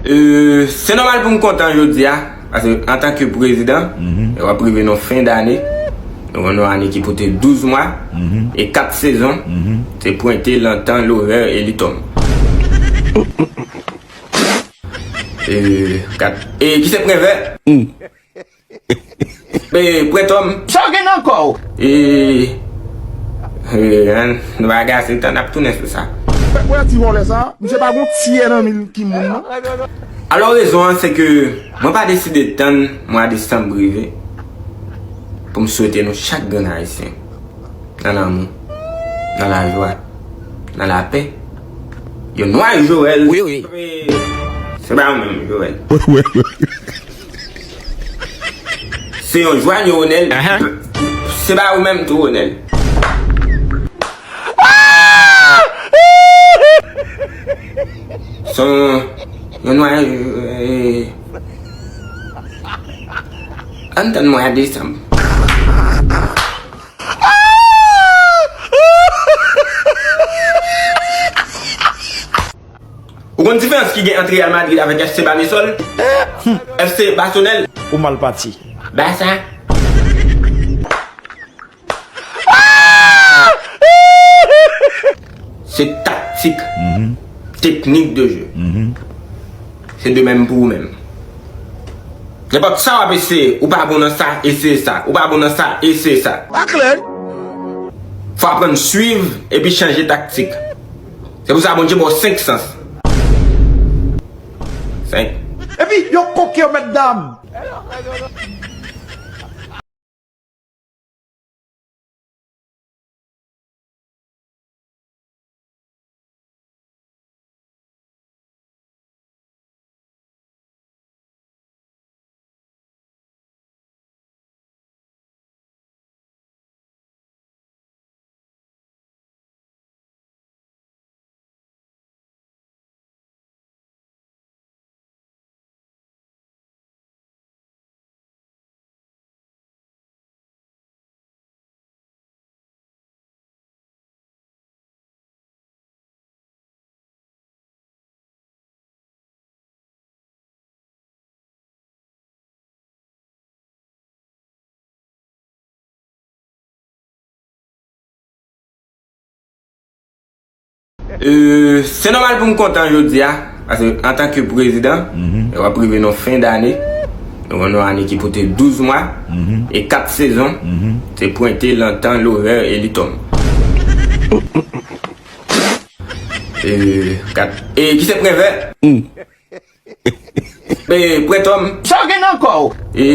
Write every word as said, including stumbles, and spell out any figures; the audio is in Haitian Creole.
E, se nòmal pou m kontan jodi a, paske antanke prezidan, e w ap rive nan fen dane, nou gen yon ane ki pote douz mwa, e kat sezon, se pwente, lantan, lovè e litom. E, kat, e ki se prevè? E, prentòm. Sa w gen nan kò w? E, e, ann, nou pa gase tan, n ap tounen sou sa. Wè ti vòlè sa, misye pa gon tyè nan mil ki moun non. Alò rezon an se ke mwen pa deside tann mwa desanm rive pou m swete nou chak grenn ayisyen nan lanmou, nan lajwa, nan lapè. Yo nwa Joel. Wi, wi. Se pa ou menm, Joel. Se yon jwa yo Ronel. Se pa ou menm tou, Ronel. Se yon, yon nwa, e, ann tann mwa desanm. Ou konn diferans ki gen ant Real Madrid avèk F C Bamesol? F C Basonèl? Ou mal pati. Basa? Se taktik. Teknik de jeu. Se de menm pou ou menm. Nenpòt sa w ap eseye, ou pa bon nan sa, eseye sa. Ou pa bon nan sa, eseye sa. Pa klè. Fò aprann swiv epi chanje taktik. Se pou sa Bondye ba w senk sans. Senk. Epi yo koke yo mèt dam. E, se nòmal pou m kontan jodi a, paske antanke prezidan, e w ap rive nan fen dane, nou gen yon ane ki pote douz mwa, e kat sezon, se pwente, lantan, lovè e litom. E, kat, e ki se prevè? E, prentòm. Sa w gen nan kò w? E,